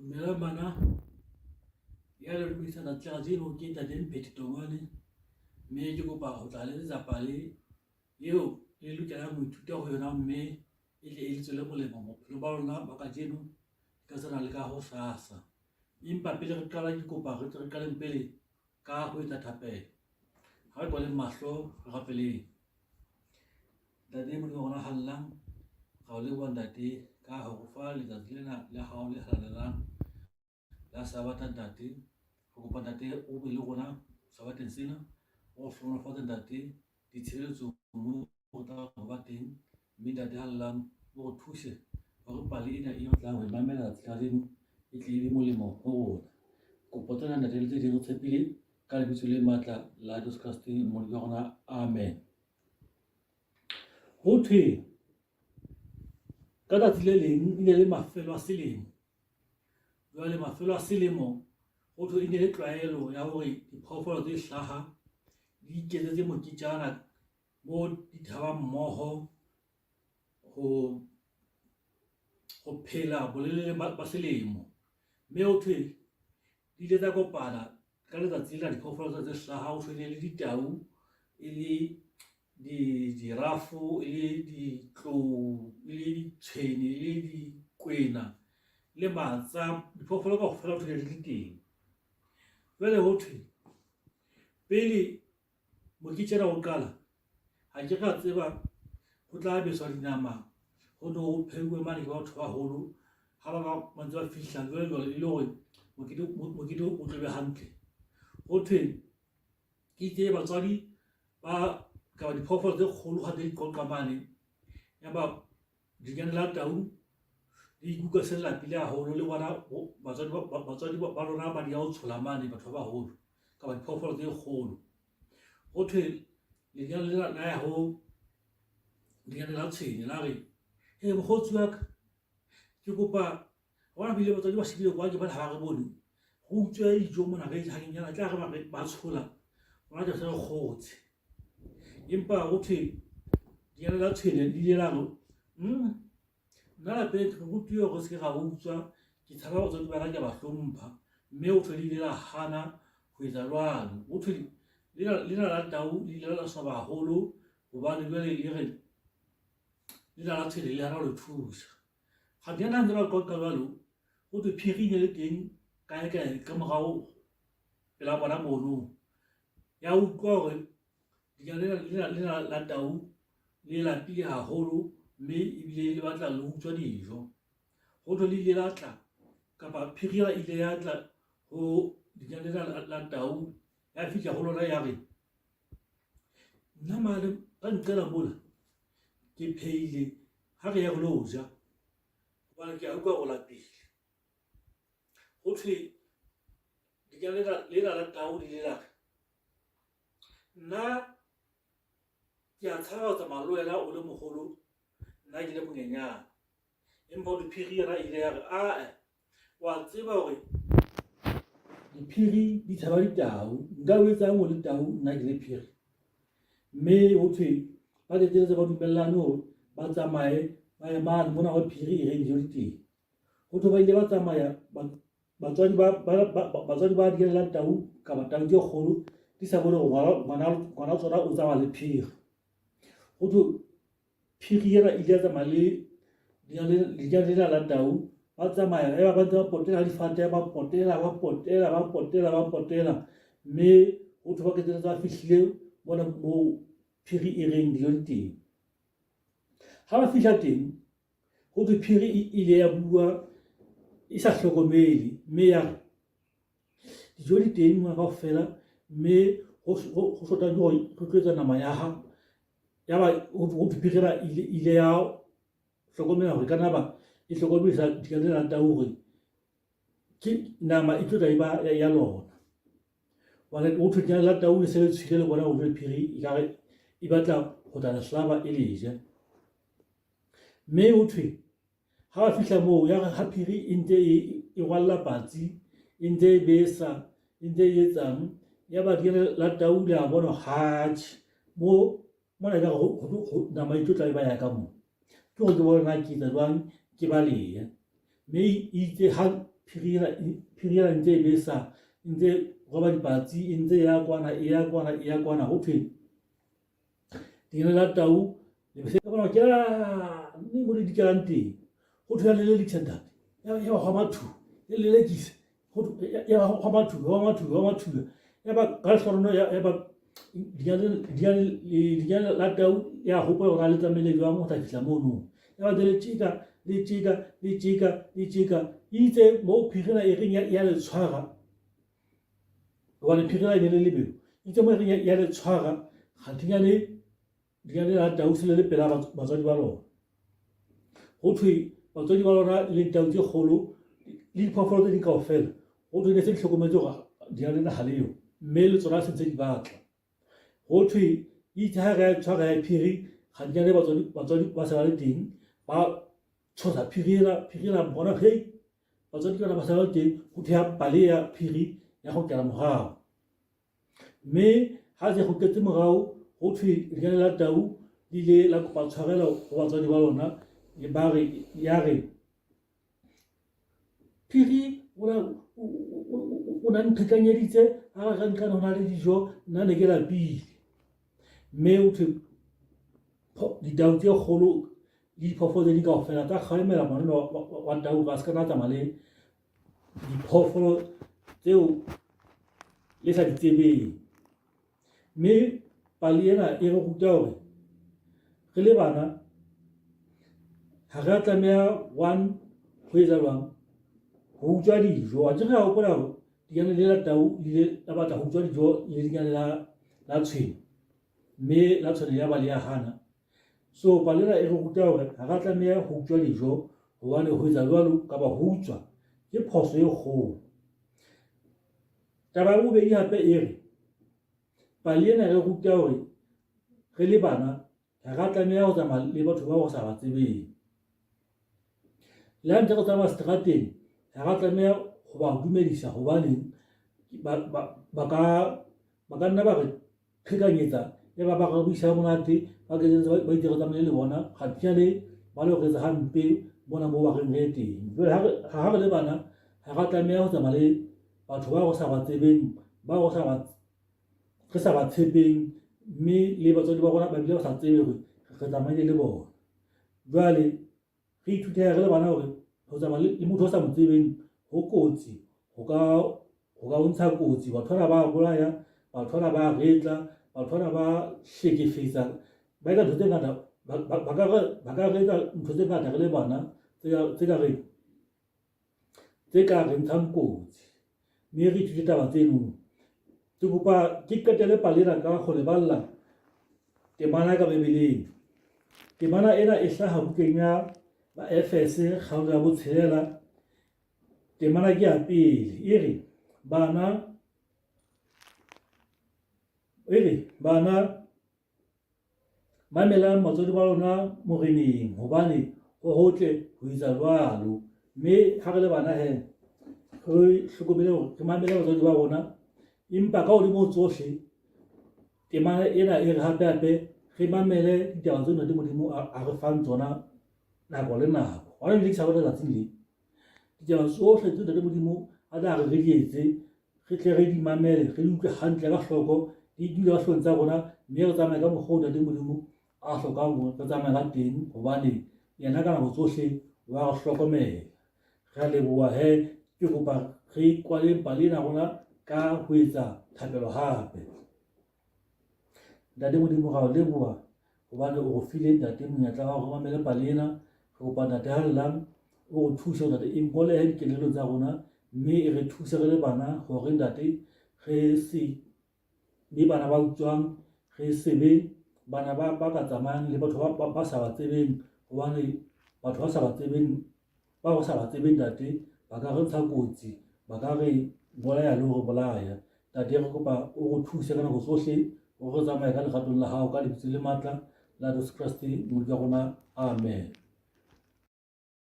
Dumelang bana, ya le dumedisa tsatsi la kajeno ke ntate Mphethi Tongwane, mme ke kopa ho tla le etsetsa pale eo le lokelang ho ithuta ho yona mme e tle e le tswele molemo bophelong ba lona ba kajeno ka tsena le ka hosasa. Empa pele re qala ke kopa re tle re qaleng pele ka ho etsa thapelo. Ha re kwaleng mahlo re rapeleng. Ntate Modimo wa rona hallang, ra o leboha ntate ka ho re fa letsatsi lena la hao le halalelang la Sabata ntate. Re kopa ntate o be le rona sabateng sena, o re hlohonolofatse ntate ditshebeletsong moo re tla ho ba teng, mme ntate hallang o re thuse hore pale ena e re tlang ho e mamela letsatsi la kajeno e tle e be molemo ho rona. Kopo tsena ntate le tse ding re tshepile ka lebitso le matla la Jesu Kreste Mmoloki wa rona, amen. Ho thwe ka tsatsi le leng e ne le mafelo a selemo. Jwale mafelo a selemo ho thwe e ne le tlwaelo ya hore diphoofolo tse hlaha di iketsetse moketjana mo di thabang mmoho ho ho phela bolelele ba selemo. Mme ho thwe di ile tsa kopana ka letsatsi lena diphoofolo tsa tse hlaha ho thwe e ne le ditau, e le dijirafo, e le ditlou, e le ditshwene, e le dikwena le matsa. Diphoofolo kaofela ho thwe di le teng. Jwale ho thwe pele moketjana o qala, ha ke ra tseba ho tla beswa dinama, ho ne ho pheuwe mane ke batho ba baholo. Ha ba bang ba ntse ba fihla jwale jwale e le hore mokete mokete o tlo be hantle. Ho thwe ke itse batswadi ba kapa diphoofolo tse kgolo ha tse di qoqa mane, ya ba Lenyane la tau le ikutlwa se lapile haholo le bona batswadi ba lona ba di ya ho tshola mane batho ba baholo kapa diphoofolo tse kgolo. Ho thwe lenyane lena la ya ho lenyane la tshwene la re, he mokgotsi wa ka ke kopa bona bile batswadi ba shebile kwa ke bana ha ba re bone go utswe dijo mona re hanyenyana tla re ba tshola rona ke se re kgotse. Empa ho thwe lenyalo la tshwene le ile la re nna lapeng re rutuwe hore re se ke ra utswa, ke tshaba batswadi ba ka ke a ba hlompha. Mme ho thwe le ile la hana ho etsa jwalo. Ho thwe lena la tau le ile la swaba haholo hobane jwale le re lena la tshwene le hana ho le thusa. Kganthe ha ntse ba qoqa jwalo, ho thwe phiri e ne le teng kae kae ka morao pela bona mono. Ya utlwa hore lenyalo lena lena la tau le lapile haholo mme ebile le batla le utswa dijo. Ho thwe le ile la tla kapa phiri ena ile ya tla ho lenyalo lena la tau ya fihla ho lona ya re, nna mane ka nqela mola ke phehile ha re ya re lo ja hobane ke a utlwa hore o lapile. Ho thwe lenyalo lena la tau le ile la re, nna ke a tshaba ho tsamaya le wena o le moholo nna ke le monyenyane. Empa ho phiri yona e ile ya re, ae wa tseba hore diphiri di tshaba ditau, nka o etsang o le tau nna ke le phiri. Mme ho thwe ba qetelletse ba dumellane hore ba tsamaye ba ye mane mona wa phiri e reng dijo di teng. Ho thwe ba ile ba tsamaya batswadi batswadi ba diela tau kapa tau tse kgolo di sa bone hore ngwana tsona o tsamaya le phiri. Ho thwe phiri ena ile ya tsamaya le lenyalo lena la tau, ba tsamaya eba ba ntse ba potela difate, ba potela ba potela ba potela ba potela, mme ho thwe ba qetelletse ba fihlile mona moo phiri e reng dijo di teng. Ha ba fihla teng ho thwe phiri e ile ya bua e sa hlokomele, mme ya re dijo di teng mona kaofela, mme ho shota ke hore re tlo etsa nama ya ha. Ya ba ho thwe phiri ena ile ya hlokomela hore e ka nna ba e hlokomedisa lena la tau hore ke nama e tlo tla e ba ya lona. Hobane ho thwe la tau le se le tshwile le bona hore phiri ekare e batla ho tla le hlaba e le je. Mme ho thwe ha ba fihla moo ya re ha phiri e ntse e rwalla patsi, e ntse e besa, e ntse e etsang, ya ba la tau le a bona hatjhe mo mona ekare nama e tlo tla e ba ya ka mo. Ke hore ke bone na ke etsa jwang ke balehe. Mme itse ha. phiri ena ntse e besa, e ntse roba dipatsi, e ntse ya kwana, e ya kwana, e ya kwana. Ho thwe lenyane la tau le bese ka bona ke la mme mo le dikelang teng. Ho thwe ya lelekisa ntate, ya ba hwa mathuwa, ya lelekisa, ya ba hwa mathuwa, hwa mathuwa, hwa mathuwa. Ya ba ka lehlohonolo ya ba lenyane la tau ya hopola hore a le tsamaile jwang ho tla fihla mono. Ya ba le tjeka, le tjeka, le tjeka, le tjeka. Itse moo phiri ena e reng ya le tshwara, hobane phiri ena e ne le lebelo. Itse moo e reng ya le tshwara, kganthenyane lenyane la tau se le le pela batswadi ba lona. Ho thwe batswadi ba lona le tau tse kgolo le diphoofolo tse ding kaofela, ho thwe ne se di hlokometse hore lenyane lena ha le yo, mme le tsona se ntse di batla. Ho thwe itse ha re tshwara ya phiri, kganthenyane batswadi ba se ba le teng, ba tshosa phiri ena, phiri ena bona hei, batswadi ke bana ba se ba le teng, ho thwe ya baleha phiri ya kgutlela morao. Mme ha se kgutletse morao, ho thwe lenyane la tau le ile la kopa tshwarelo ho batswadi ba lona, ba re, ya re phiri o na nqhekanyeditse ha re nqane ho na le dijo, nna ne ke lapile. Mme ho thwe ditau tse kgolo le diphoofolo tse ding kaofela tsa kgalemela ngwana wa tau hore a se ka na tsamaya le diphoofolo tseo le sa di tsebeng. Mme pale ena e re ruta hore re le bana ha re a tlameha one ho etsa jwang, ho utswa dijo. Akere re a hopola hore dinyane le la tau le ile la batla ho utswa dijo le dinyane la tshwene, mme la tshwene ya ba le ya hana. So pale ena e re ruta hore ha re a tlameha ho utswa dijo, hobane ho etsa jwalo kapa ho utswa ke phoso e kgolo. Taba ya bobedi hape e re pale ena e re ruta hore re le bana ha re a tlameha ho tsamaya le batho bao re sa ba tsebeng. Le ha ntse re tsamaya seterateng, ha re a tlameha ho ba dumedisa, hobaneng ba ka nna ba re qhekanyetsa, ya ba ba re buisa monate, ba ba itse re tsamaile le bona, kganthinyane ba lo re etsa hampe mona moo ba reng re ye teng. Jwale ha re le bana, ha re a tlameha ho tsamaya le batho bao re sa ba tsebeng, bao re sa ba tshepeng, mme le batswadi ba rona ba bile ba sa tsebe hore re tsamaile le bona. Jwale re ithute re le bana hore ho tsamaya le motho o sa mo tsebeng ho kotsi, ho ka o ntsha kotsi. Batho bana ba bolaya, batho bana ba retla, batho bana ba hlekefetsa, ba etsa ntho tse ngata, ba ka re etsa ntho tse ngata re le bana tse ka re ntshang kotsi, mme re ithute taba tseno. Ke kopa ke qetele pale ena ka go le balla temana ka Bibeleng. Temana ena e hlaha bukeng ya Baefese kgaolo ya botshelela, temana ke ya pele, e re bana, e re bana mamelang batswadi ba lona moreneng, hobane ho hotle ho etsa jwalo. Mme ha re le bana he, re hlokomele hore re mamele batswadi ba rona, empa ka hodimo ho tsohle temana ena e re hape hape re mamele ditaba tseo Ntate Modimo a re fang tsona nako le nako. Hona ebile ke sa bona letsatsing le, ditaba tsohle tseo Ntate Modimo a tla re re di etse, re tle re di mamele, re di utlwe hantle ka hloko, di dule ka hloohong tsa rona, mme re tsamaye ka mokgwa oo Ntate Modimo a hlokang hore re tsamaye ka teng, hobane yena ka nako tsohle wa re hlokomela. Re a leboha he, ke kopa re kwaleng pale ena rona ka ho etsa thapelo hape. Ntate Modimo, ra o leboha hobane o re file ntate monyetla wa hore re mamele pale ena. Re kopa ntate hallelang o re thuse ntate e ngolehe dikelellong tsa rona, mme e re thuse re le bana hore ntate re se be bana ba utswang, re se be bana ba ka tsamayang le batho ba sa ba tsebeng, hobane batho ba sa ba tsebeng, ba re sa ba tsebeng ntate ba ka re ntsha kotsi, ba ka re bolaya le ho re bolaya. Ntate re kopa o re thuse ka nako tsohle hore re tsamaye ka leratong la hao, ka lebitso le matla la Jesu Kreste Modimo wa rona, amen.